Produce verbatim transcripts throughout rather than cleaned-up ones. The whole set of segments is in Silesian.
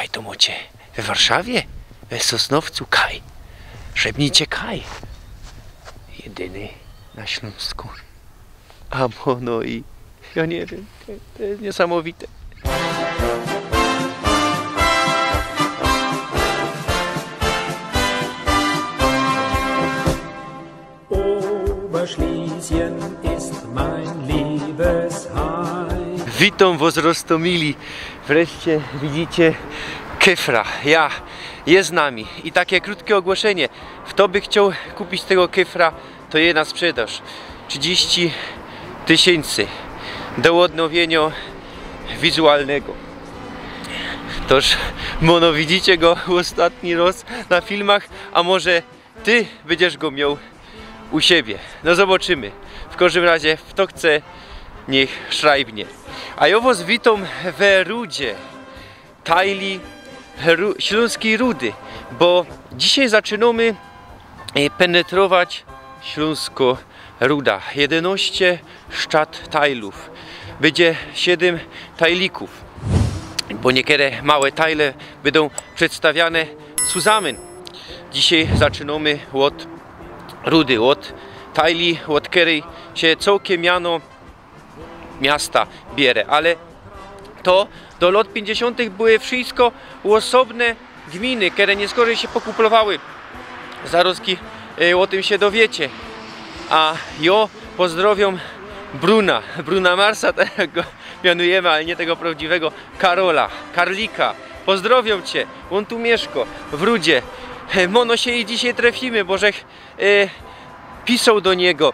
Kaj to mŏcie? We Warszawie? We Sosnowcu? Kaj? Szepnijcie kaj. Jedyny na Ślōnsku. A mono i... Ja niy wiym. To, to je niysamowite. Oberschlesien ist mein Liebesheim. Witōm wŏs, Roztōmili. Wreszcie widzicie kefra. Ja, je z nami. I take krōtke ôgłoszynie. Fto by chcioł kupić tego kefra, to je na sprzedaż. Trzidziści tysiyncy. Do ôdnowiyniŏ wizualnego. Toż mono widzicie go ôstatni rŏz na filmach, a może ty bydziesz go mioł u siebie. No zobaczymy. W kożdym razie, fto chce, niych szrajbnie. A jŏ wŏs witōm we Rudzie. Tajli Ru-, Ślōnskij Rudy, bo dzisiej zaczynōmy, e, penetrować Ślōnskõ Rudã. Jedynŏście sztat tajlōw. Bydzie siedym tajlikōw, bo niykere małe tajle bydōm przedstawiane cuzamyn. Dzisiej zaczynōmy ôd Rudy, ôd tajli, ôd kerej sie cołkym miano miasta biere, ale to do lŏt piyńćdziesiōntych były wszysko ôsobne gminy, kere niyskorzej sie pokuplowały. Zarŏzki, e, ô tym sie dowiecie. A jŏ pozdrowiōm Bruna, Bruna Marsa, tak jak go mianujymy, ale niy tego prŏwdziwego, Karola, Karlika. Pozdrowiōm cie, ôn tu miyszko, w Rudzie. E, mono sie i dzisiej trefimy, bo żech e, pisoł do niego.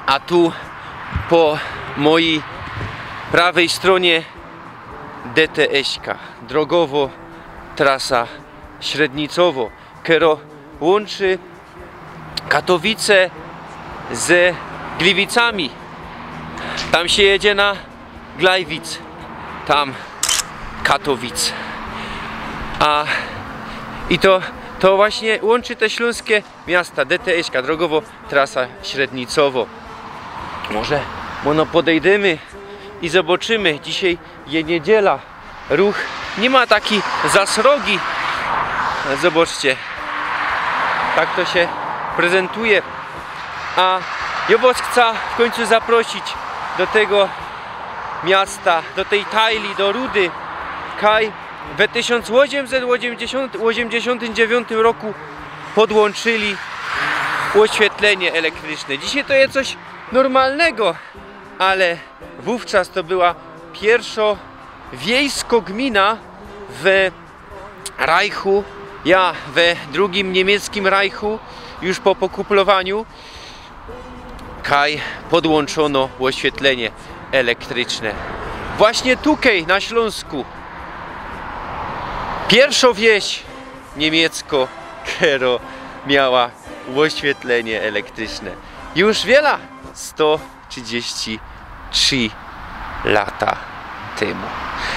A tu po mojij prawyj strōnie D T S-ka, drogowŏ trasa średnicowŏ, kerŏ łōnczy Katowice ze Gliwicami. Tam sie jedzie na Glajwic, tam Katowic. A, i to, to właśnie łōnczy te ślōnske miasta, D T S-ka, drogowŏ trasa średnicowŏ. Może, może podejdymy i zobaczymy. Dzisiej je niydziela. Ruch niy ma takij zasrogi. Zobaczcie. Tak to sie prezentuje. A jŏ wŏs chca w kōńcu zaprosić do tego miasta, do tyj tajli, do Rudy, kaj we tysiōnc ôziymset ôziymdziesiōntym dziewiōntym roku podłōnczyli ôświetlynie elektryczne. Dzisiej to je coś normalnego, ale wōwczas to była piyrszŏ wiejskŏ gmina w Rajchu, ja, we drugim niymieckim Rajchu, już po pokuplowaniu, kaj podłōnczōno ôświetlynie elektryczne. Właśnie tukej na Ślōnsku piyrszŏ wieś niymiecko, kerŏ miała ôświetlynie elektryczne. Już wiela? Sto trzidziści trzi lata tymu.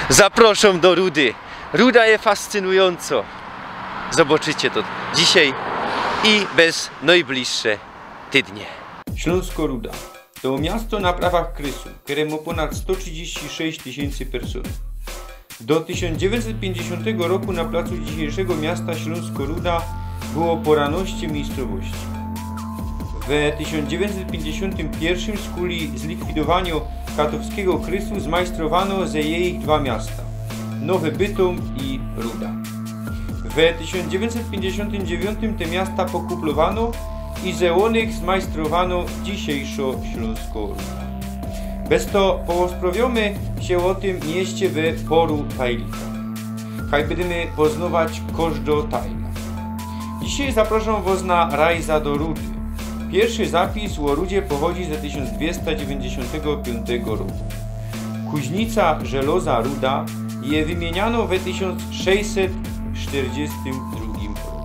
Zaprŏszōm do Rudy. Ruda je fascynujōncŏ. Zobaczycie to dzisiej i bez nojbliższe tydnie. Ślōnskŏ Ruda to miasto na prawach krysu, kere mŏ pōnad sto trzidziści sześć tysiyncy personōw. Do tysiōnc dziewiyńćset piyńćdziesiōntego roku na placu dzisiyjszego miasta Ślōnskŏ Ruda było pōranŏście miejscowości. We tysiōnc dziewiyńćset piyńćdziesiōntym piyrszym skuli zlikwidowaniŏ katowskigo krysu zmajstrowano ze jejich dwa miasta, Nowy Bytōm i Ruda. We tysiōnc dziewiyńćset piyńćdziesiōntym dziewiōntym te miasta pokuplowano i ze ônych zmajstrowano dzisiyjszŏ Ślōnskŏ Ruda. Bez to połosprŏwiōmy sie ô tym mieście we pŏru tajlika. Haj bydymy poznŏwać kożdŏ tajla. Dzisiej zaprŏszōm wŏs na rajza do Rudy. Piyrszy zapis ô Rudzie pochodzi ze tysiōnc dwiysta dziewiyńćdziesiōntego piōntego roku. Kuźnica żeloza Ruda je wymiynianŏ we tysiōnc sześćset sztyrdziestym drugim roku.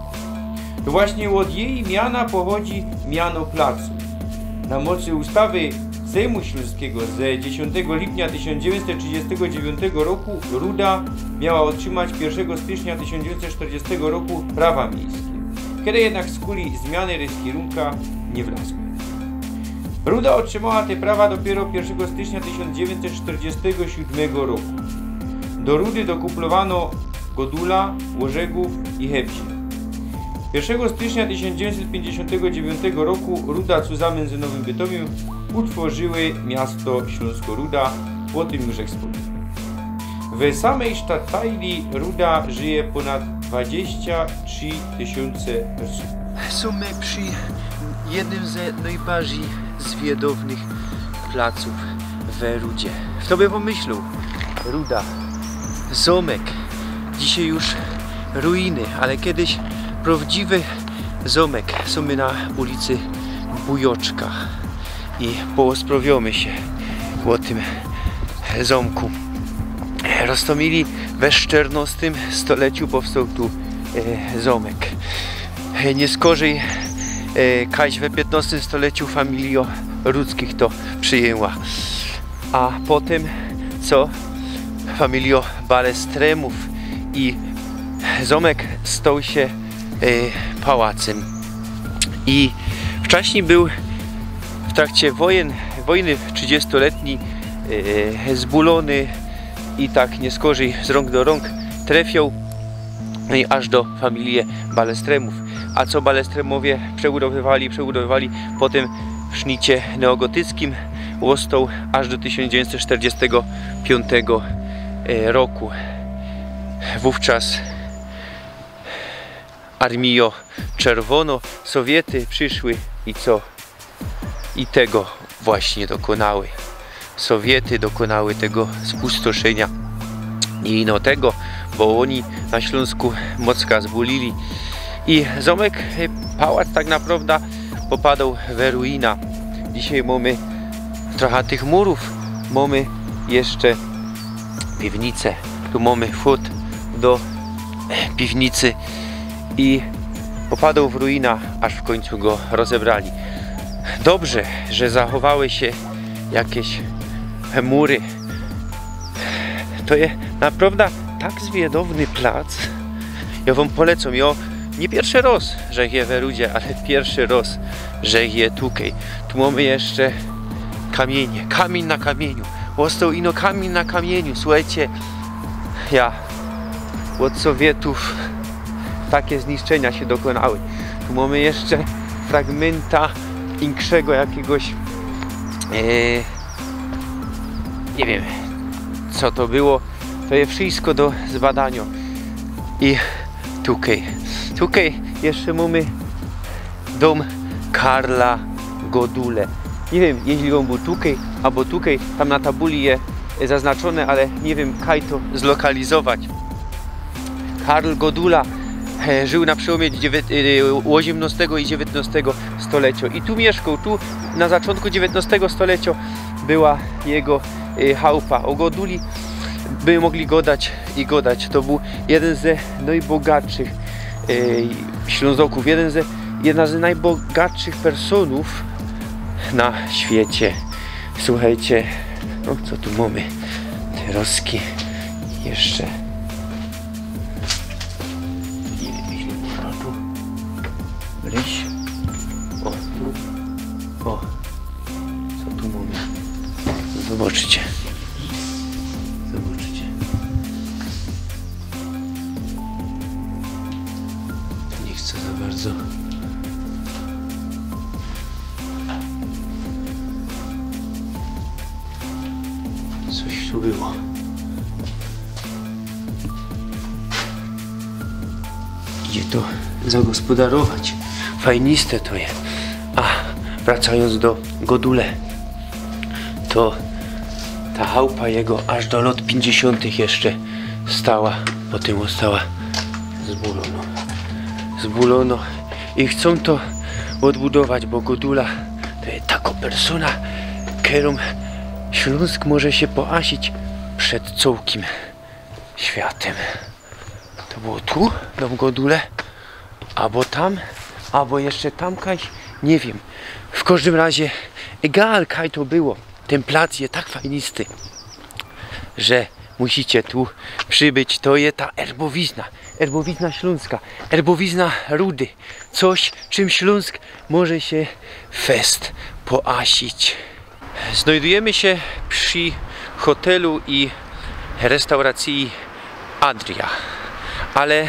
To właśnie ôd jeji miana pochodzi miano placu. Na mocy ustawy Sejmu Ślōnskigo ze dziesiōntego lipnia tysiōnc dziewiyńćset trzidziestego dziewiōntego roku Ruda miała ôtrzimać piyrszego stycznia tysiōnc dziewiyńćset sztyrdziestego roku prawa miejske, kere jednak skuli zmiany rejskirunka niy wlazły. Ruda ôtrzimała te prawa dopiyro piyrszego stycznia tysiōnc dziewiyńćset sztyrdziestego siōdmego roku. Do Rudy dokuplowano Godula, Łożegōw i Hepsie. Piyrszego stycznia tysiōnc dziewięćset pięćdziesiątego dziewiątego roku Ruda cuzamyn z Nowym Bytomiym utworzyły miasto Ślōnsko Ruda, ô tym już żech spōmniał. We samej sztatajli Ruda żyje pōnad dwadzieścia trzi tysiōnce ôsōb. Sōmy przi jednym ze nojbardzij zwiadownych placōw we Rudzie. Fto by pōmyśloł? Ruda. Zōmek. Dzisiej już ruiny, ale kedyś prŏwdziwy zōmek. Sōmy na ulicy Bujoczka i poosprŏwiomy sie ô tym zōmku. Roztōmili we sztyrnŏstym stoleciu powstoł tu, e, zōmek. E, niyskorzij, e, kajś we piytnŏstym stoleciu familijŏ Rudzkich to przijmła. A potym, co? Familijŏ Balestrymōw i zōmek stoł sie, e, pałacym. I wczaśnij bōł w trakcie wojen, wojny trzidziestoletni, e, zbulōny i tak niyskorzij z rōnk do rōnk trefiōł, no i aż do familije Balestrymōw. A co Balestrymōwie przebudowywali, przebudowywali potym w sznicie neogotyckim, ôstoł aż do tysiōnc dziewięćset czterdziestego piątego, e, roku. Wówczas armijŏ czerwōnŏ, Sowiety prziszły i co? I tego właśnie dokōnały. Sowiety dokōnały tego spustoszynia. Niy ino tego, bo ôni na Ślōnsku mocka zbulili. I zōmek, e, pałac tak naprŏwda popadoł we ruina. Dzisiej mōmy trocha tych murōw, mōmy jeszcze piwnice. Tu mōmy wchōd do, e, piwnicy i popadoł w ruina, aż w kōńcu go rozebrali. Dobrze, że zachowały sie jakeś mury. To je naprŏwda tak zwiadowny plac. Jŏ wōm polecōm. Jŏ niy piyrszy rŏz, żech je we Rudzie, ale piyrszy rŏz, żech je tukej. Tu mōmy jeszcze kamiynie. Kamiyń na kamiyniu. Ôstoł ino kamiyń na kamiyniu. Suchejcie, ja, ôd Sowietōw take zniszczynia sie dokōnały. Tu mōmy jeszcze fragmynta inkszego jakigoś, e, niy wiym, co to było. To je wszysko do zbadaniŏ. I tukej, tukej jeszcze mōmy dōm Karla Godule. Niy wiym, jeźli ôn bōł tukej abo tukej. Tam na tabuli je, e, zaznaczōne, ale niy wiym, kaj to zlokalizować. Karl Godula, e, żył na przełōmie dziewię-, e, ôziymnŏstego i dziewiyntnŏstego stolecioł i tu miyszkoł. Tu na zaczōntku dziewiyntnŏstego stolecioł była jego, e, chałupa. Ô Goduli by mogli godać i godać. To bōł jedyn ze nojbogatszych, e, Ślōnzokōw, jedyn ze, jedna ze nojbogatszych personōw na świecie. Suchejcie, no co tu mōmy? Te roski jeszcze. Niy wiym, jeźli mōżna tu wlyźć. Ô, tu. Ô. Co tu mōmy? Zobaczycie. Zobaczycie. Niy chcã za bardzo. Coś tu było. Idzie to zagospodarować. Fajniste to je. A wracajōnc do Godule, to ta chałupa jego aż do lŏt piyńćdziesiōntych jeszcze stała, potym ôstała zbulōnŏ. Zbulōnŏ. I chcōm to ôdbudować, bo Godula to je takŏ persōna, kerōm Ślōnsk może sie poasić przed cołkim światym. To było tu, dōm Godule, abo tam, abo jeszcze tam kajś, niy wiym. W kożdym razie, egal kaj to było, tyn plac je tak fajnisty, że musicie tu przibyć. To je ta erbowizna, erbowizna Ślōnska, erbowizna Rudy. Coś, czym Ślōnsk może sie fest poasić. Znajdujymy sie przi hotelu i restauracyji Adria. Ale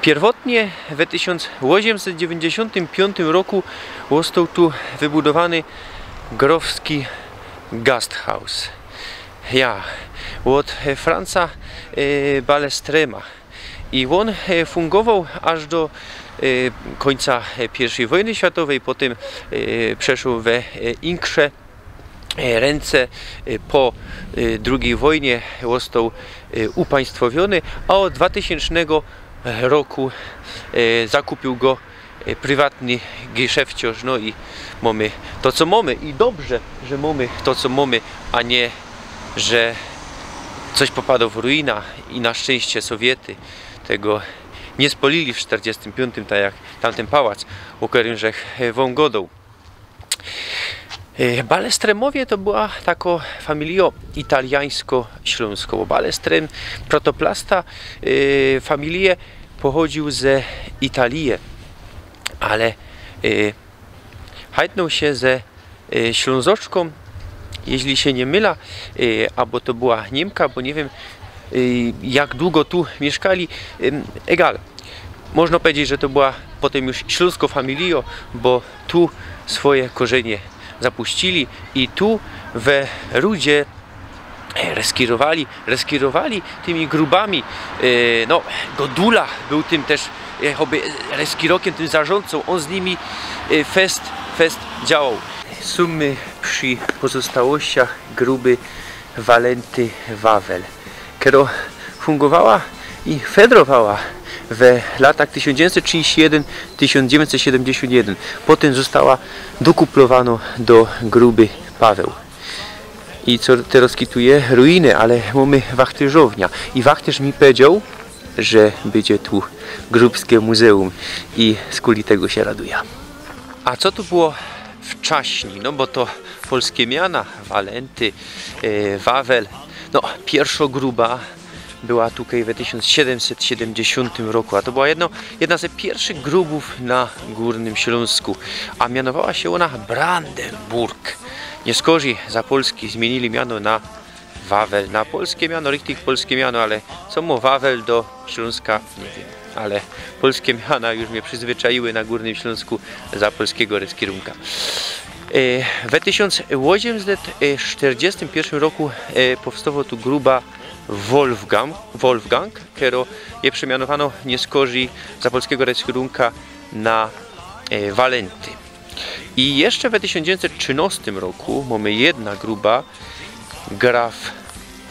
piyrwotnie we tysiōnc ôziymset dziewiyńćdziesiōntym piōntym roku ôstoł tu wybudowany grofski gasthaus. Ja, ôd, e, Franca, e, Balestrema. I ôn, e, fungowoł aż do, e, kōńca, e, piyrwszyj wojny światowyj, potym, e, przeszoł we, e, insze, e, rynce, e, po, e, drugij wojnie ôstoł, e, upaństwowiōny, a ôd dwatysiōncznego roku, e, zakupiył go, e, prywatny geszefciŏrz, no i mōmy to, co mōmy, i dobrze, że mōmy to, co mōmy, a niy, że coś popadało w ruina i na szczyńście Sowiety tego niy spŏlili w sztyrdziestym piōntym, tak jak tamtyn pałac, ô kerym żech, e, wōm gŏdoł. E, Balestremowie to była takŏ familijŏ italijańsko-ślōnskŏ. Balestrem, protoplasta, e, familije pochodziył ze Italije, ale, e, hajtnōł sie ze, e, Ślōnzoczkōm, jeźli sie niy mylã, e, abo to była Niymka, bo niy wiym, e, jak dugo tu miyszkali. Em, egal. Można pedzieć, że to była potym już ślōnskŏ familijŏ, bo tu swoje korzenie zapuścili i tu we Rudzie, e, reskirowali, reskirowali tymi grubami. E, no, Godula bōł tym tyż, e, choby, e, reskirokiym, tym zarządcōm. Ôn z nimi, e, fest, fest działoł. Sōm my przi pozostałościach gruby Walenty Wawel, kerŏ fungowała i fedrowała we latach tysiōnc dziewiyńćset trzidziści jedyn, tysiōnc dziewiyńćset siedymdziesiōnt jedyn. Potym ôstała dokuplowanŏ do gruby Paweł. I co terŏz tu je? Ruiny, ale mōmy wachtyrzowniã. I wachtyż mi pedział, że bydzie tu grubske muzeum i skuli tego sie radujã. A co tu było wczaśnij? No bo to polske miana, Walenty, e, Wawel. No, piyrwszŏ gruba była tukej we tysiōnc siedymset siedymdziesiōntym roku, a to była jedno, jedna ze piyrwszych grubōw na Gōrnym Ślōnsku, a mianowała sie ôna Brandenburg. Niyskorzij za Polski zmiynili miano na Wawel, na polske miano, richtig polske miano, ale co mo Wawel do Ślōnska, niy wiym. Ale polske miana już mie przyzwyczaiły na Gōrnym Ślōnsku za polskigo reskirunka. E, we tysiōnc ôziymset sztyrdziestym piyrwszym roku, e, powstała tu gruba Wolfgang, Wolfgang, kerŏ je przemianowano niyskorzij za polskigo reskirunka na, e, Walenty. I jeszcze we tysiōnc dziewiyńćset trzynŏstym roku mōmy jedna gruba, Graf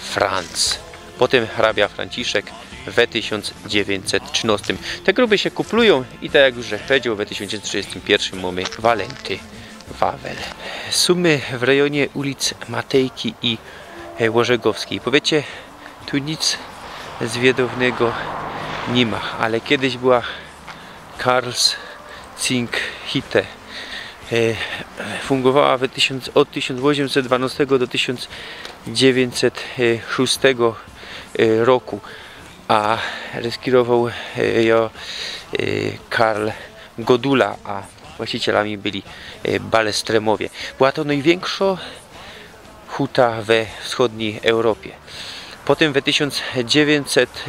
Franz. Potym hrabia Franciszek we tysiōnc dziewiyńćset trzynŏstym. Te gruby sie kuplujōm i tak jak już żech pedział, we tysiōnc dziewiyńćset trzidziestym piyrwszym mōmy Walenty Wawel. Sōm my w rejonie ulic Matejki i, e, Ôrzegowskij. Powiycie, tu nic zwiedownego niy ma, ale kedyś była Karls Zinkhütte. E, fungowała we tysiōnc, ôd tysiōnc ôziymset dwanŏstego do tysiōnc dziewiyńćset szōstego, e, roku, a reskirowoł, e, jã, e, Karl Godula, a właścicielami byli, e, Balestremowie. Była to nojwiynkszŏ huta we wschodnij Europie. Potym we tysiōnc dziewiyńćset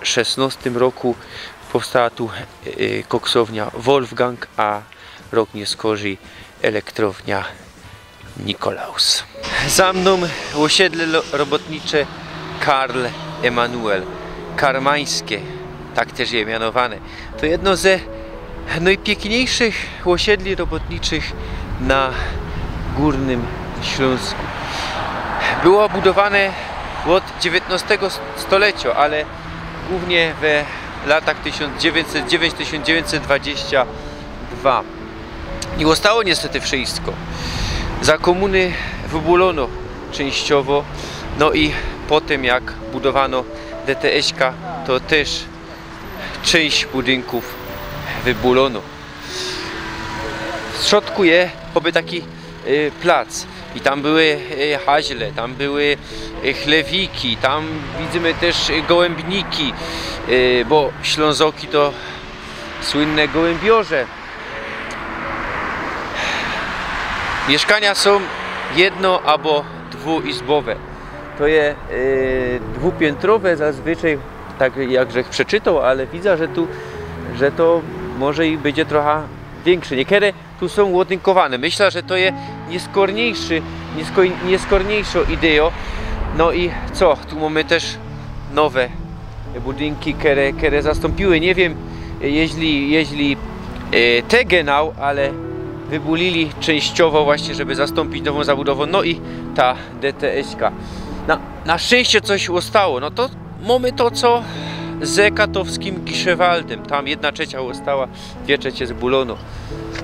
szesnŏstym roku powstała tu, e, koksownia Wolfgang, a rok niyskorzij elektrownia Nikolaus. Za mnōm ôsiedle lo-, robotnicze Karl Emanuel. Karmańskie, tak tyż je mianowane. To jedno ze nojpiykniejszych ôsiedli robotniczych na Gōrnym Ślōnsku. Było budowane ôd dziewiyntŏstego st-, stolecjŏ, ale głōwnie we latach tysiōnc dziewiyńćset dziewiyńć, tysiōnc dziewiyńćset dwadzieścia dwa. I ôstało niystety wszysko. Za kōmuny wybōlono czynściowo, no i potym jak budowano D T S-ka, to tyż czynść budynkōw wybōlono. W środku je choby taki, e, plac. I tam były, e, haźle, tam były, e, chlewiki, tam widzymy tyż gołębniki, e, bo Ślōnzoki to słynne gołymbiŏrze. Miyszkania sōm jedno- abo dwuizbowe. To je, e, dwupiyntrowe, zazwyczaj Tak jak żech przeczytoł, ale widza, że tu, że to może i bydzie trocha wiynkszi. Niekere tu sōm ôdynkowane. Myśla, że to je niyskorniejszy, niyskorniejszo idejo. No i co? Tu mōmy tyż nowe budynki, kere, kere zastōmpiły. Niy wiym, jeźli, jeźli e, te genau, ale wybulili czynściowo właśnie, żeby zastōmpić nowōm zabudowōm. No i ta D T S-ka. Na, na szczyńście coś ôstało. No to mōmy to, co ze katowskim Giszewaldym. Tam jedna trzecia ôstała, dwie trzecie zbulōno.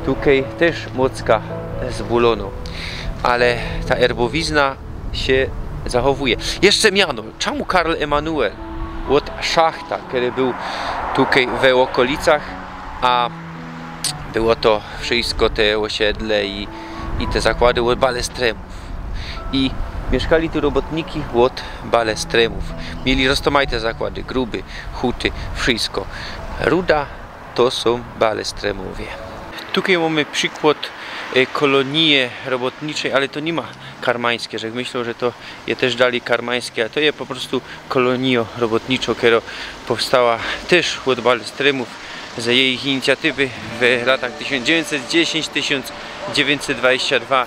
Tukej tyż mocka zbulōno. Ale ta erbowizna sie zachowuje. Jeszcze miano. Czemu Karl Emanuel? Ôd szachta, kery bōł tukej we ôkolicach, a było to wszysko te ôsiedle i, i te zakłady ôd Balestremōw. I miyszkali tu robotniki ôd Balestremōw. Mieli roztōmajte zakłady, gruby, huty, wszysko. Ruda to sōm Balestremōwie. Tukej mōmy przikłod e, kolōnije robotniczej, ale to niy ma karmańskie, że myślã, że to je tyż dalij karmańskie, a to je po prostu kolōnijo robotniczo, kero powstała tyż ôd Balestremōw ze jejich inicjatywy w latach tysiōnc dziewiyńćset dziesiyńć, tysiōnc dziewiyńćset dwadzieścia dwa.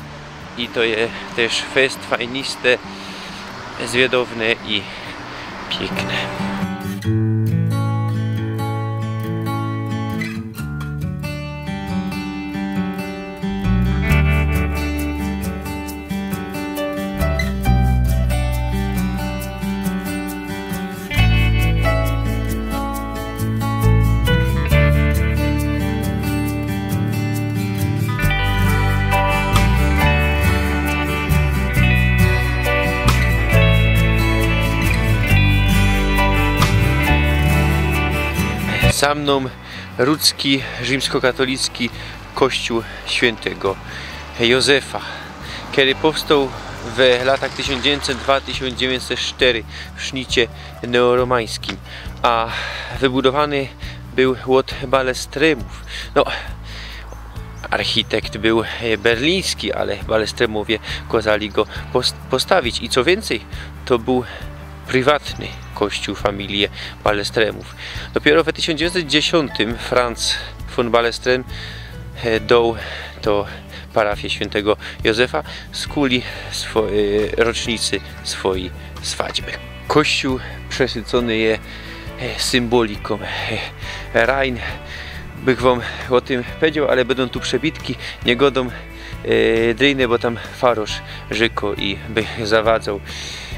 I to je tyż fest fajniste, zwiadowne i piykne. Za mnōm rudzki rzimskokatolicki kościōł świyntego Józefa, kery powstoł w latach tysiōnc dziewiyńćset dwa, tysiōnc dziewiyńćset sztyry w sznicie neoromańskim, a wybudowany bōł ôd Balestremōw. No, architekt bōł e, berliński, ale Balestremōwie kŏzali go post- postawić. I co wiyncyj, to bōł prywatny kościōł familije Balestremōw. Dopiyro we tysiōnc dziewiyńćset dziesiōntym Franz von Balestrem e, doł to parafije świyntego Józefa z kuli swo- e, rocznicy swojij swaćby. Kościōł przesycōny je e, symbolikōm. E, Rajn, bych wōm ô tym powiedzioł, ale bydōm tu przebitki, niy godōm e, dryjne, bo tam farŏrz rzykŏ i bych zawadzoł.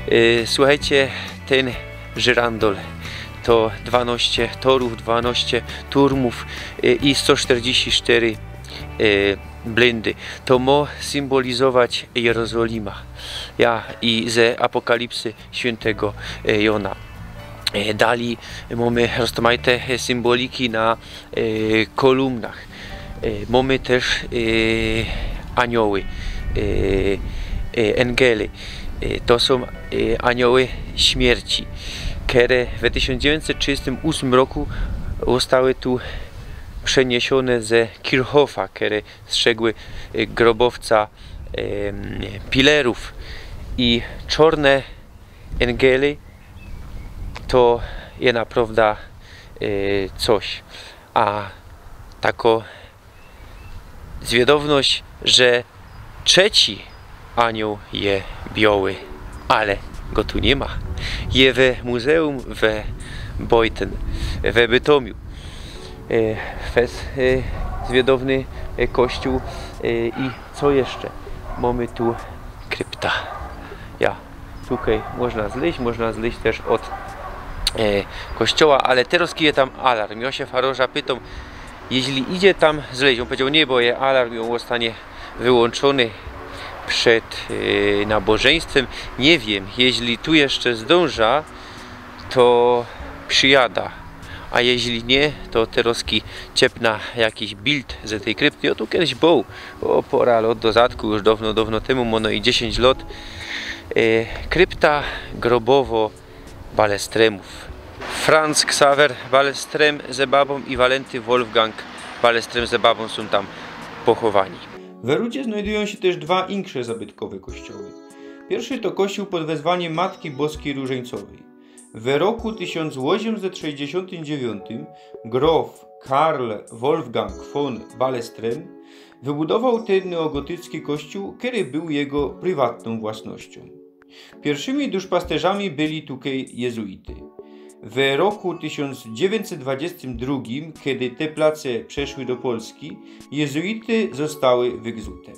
E, suchejcie, tyn żyrandol to dwanŏście torōw, dwanŏście turmōw e, i sto sztyrdziści sztyry e, blyndy. To mŏ symbolizować Jerozolima. Ja, i ze Apokalipsy świyntego e, Jōna. E, dalij mōmy roztōmajte e, symboliki na e, kolumnach. E, mōmy tyż e, anioły, e, e, engele. E, to sōm e, anioły śmierci, kere we tysiōnc dziewiyńćset trzidziestym ôsmym roku ôstały tu przeniesiōne ze Kirchhoffa, kere strzegły e, grobowca e, pilerōw. I czŏrne engele to je naprŏwda e, coś. A takŏ zwiadowność, że trzeci anioł je bioły, ale go tu niy ma. Je we muzeum we Beuthen, we Bytomiu. E, fest e, zwiadowny e, kościōł e, i co jeszcze? Mōmy tu krypta. Ja, tukej można zlyźć, można zlyźć tyż ôd e, kościoła, ale terŏz je tam alarm. Jŏ sie farŏrza pytōm, jeźli idzie tam zlyźć, ôn powiedzioł: „Niy, bo je alarm i ôn ôstanie wyłōnczōny przed e, nabożyństwym”. Niy wiym, jeźli tu jeszcze zdōnża, to przijada. A jeźli niy, to terŏzki ciepnã jakiś bild ze tyj krypty. Jŏ tu kejś bōł, ô, pora lŏt do zadku, już dŏwno, dŏwno tymu, mōno i dziesiyńć lŏt. E, krypta grobowŏ Balestremōw. Franz Xaver Balestrem ze babōm i Walenty Wolfgang Balestrem ze babōm sōm tam pochowani. We Rudzie znajdujōm sie tyż dwa insze zabytkowe kościoły. Piyrszy to kościōł pod wezwaniym Matki Boskij Rōżańcowyj. We roku tysiōnc ôziymset sześćdziesiōntym dziewiōntym grof Karl Wolfgang von Balström wybudowoł tyn neogotycki kościōł, kery bōł jego prywatnōm własnościōm. Piyrwszymi duszpasterzami byli tukej jezuity. We roku tysiōnc dziewiyńćset dwadziestym drugim, kedy te place przeszły do Polski, jezuity zostały wygzute.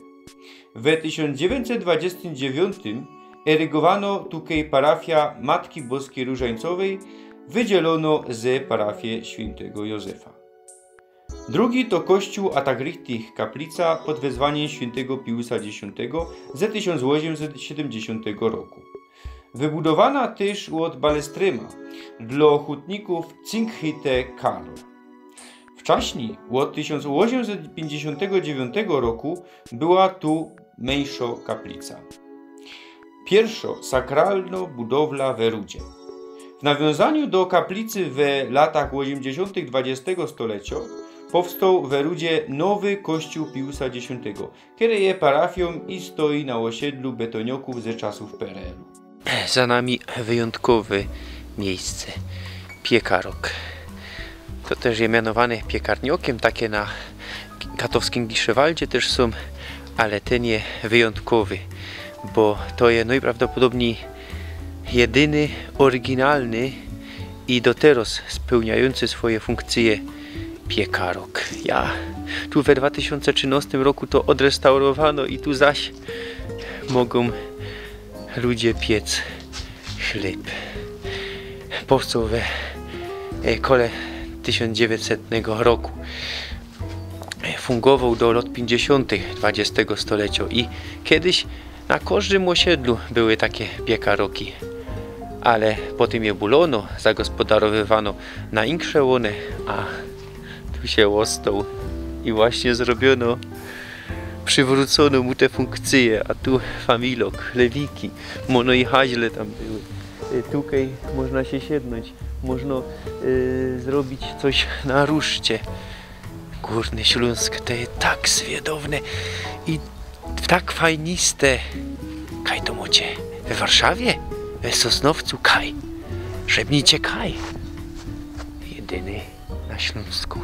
We tysiōnc dziewiyńćset dwadziestym dziewiōntym erygowano tukej parafia Matki Boskij Rōżańcowej, wydzielono ze parafie świyntego Jozefa. Drugi to kościōł, a tak richtig kaplica pod wezwaniym świyntego Piusa dziesiōntego ze tysiōnc ôziymset siedymdziesiōntego roku. Wybudowana tyż ôd Balströma dlō hutnikōw Cinghütte Karl. Wczaśnij, ôd tysiōnc ôziymset piyńćdziesiōntego dziewiōntego roku, była tu myńszo kaplica. Piyrwszo sakralno budowla we Rudzie. W nawiōnzaniu do kaplicy we latach ôziymdziesiōntych dwadziestego stoleciŏ powstoł we Rudzie nowy kościōł Piusa dziesiōntego, kery je parafiōm i stoi na ôsiedlu betōniŏkōw ze czasōw P R L-u. Za nami wyjōntkowe miejsce. Piekarok. To tyż je mianowane piekarniŏkiym, take na katowskim Giszewaldzie tyż sōm, ale tyn je wyjōntkowy, bo to je nojprawdopodobnij jedyny, ôryginalny i do teroz spełniajōncy swoje funkcyje piekarok. Ja, tu we dwa tysiōnce trzynŏstym roku to ôdrestaurowano i tu zaś mogōm ludzie piec chlyb. Powstoł we, e, kole tysiōnc dziewiyńćsetnego roku. E, fungowoł do lŏt piyńćdziesiōntych dwadziestego stoleciŏ i kejś na kożdym ôsiedlu były take piekaroki. Ale potym je bulono, zagospodarowywano na insze łōny, a tu sie ôstoł i właśnie zrobiono, przywrōcono mu te funkcyje, a tu familok, lewiki, mono i haźle tam były. Y, tukej można sie siednōńć, można, y, zrobić coś na ruszcie. Gōrny Ślōnsk to je tak zwiadowne i tak fajniste. Kaj to mŏcie? We Warszawie? We Sosnowcu? Kaj? Szepnijcie kaj. Jedyny na Ślōnsku.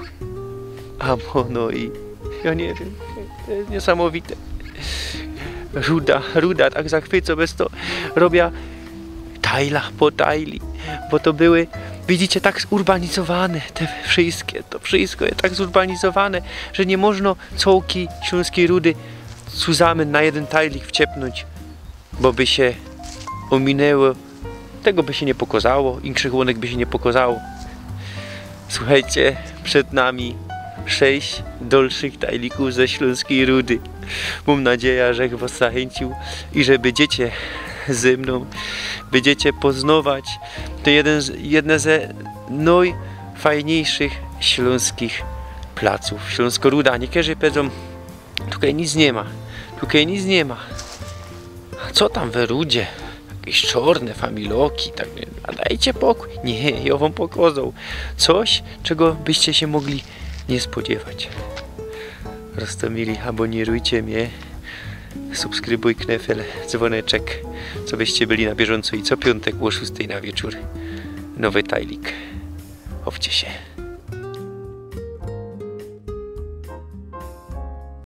A mono i, ja niy wiym, to je niysamowite. Ruda, Ruda tak zachwyco, bez to robia tajla po tajli, bo to były, widzicie, tak zurbanizowane te wszystkie, to wszystko je tak zurbanizowane, że niy można cołkij Ślōnskij Rudy cuzamyn na jedyn tajlik wciepnōńć, bo by sie ôminło, tego by sie niy pokazało, inkszych łōnek by sie niy pokazało. Suchejcie, przed nami sześć dalszych tajlikōw ze Ślōnskij Rudy. Mōm nadzieja, żech wŏs zachyncił i że bydziecie ze mnōm, bydziecie poznować to jedyn z, jedne ze nojfajniejszych ślōnskich placōw. Ślōnskŏ Ruda, niykerzy powiedzōm, tukej nic niy ma, tukej nic niy ma. A co tam we Rudzie? Jakeś czŏrne familoki, tak, a dejcie pokōj. Niy, jŏ wōm pokŏzoł coś, czego byście sie mogli niy spodziewać. Roztōmili, abōnirujcie mie, subskrybujcie kanał, dzwōneczek, co byście byli na bieżōnco i co piōntek ô szōstej na wieczōr nowy tajlik. Chowcie sie.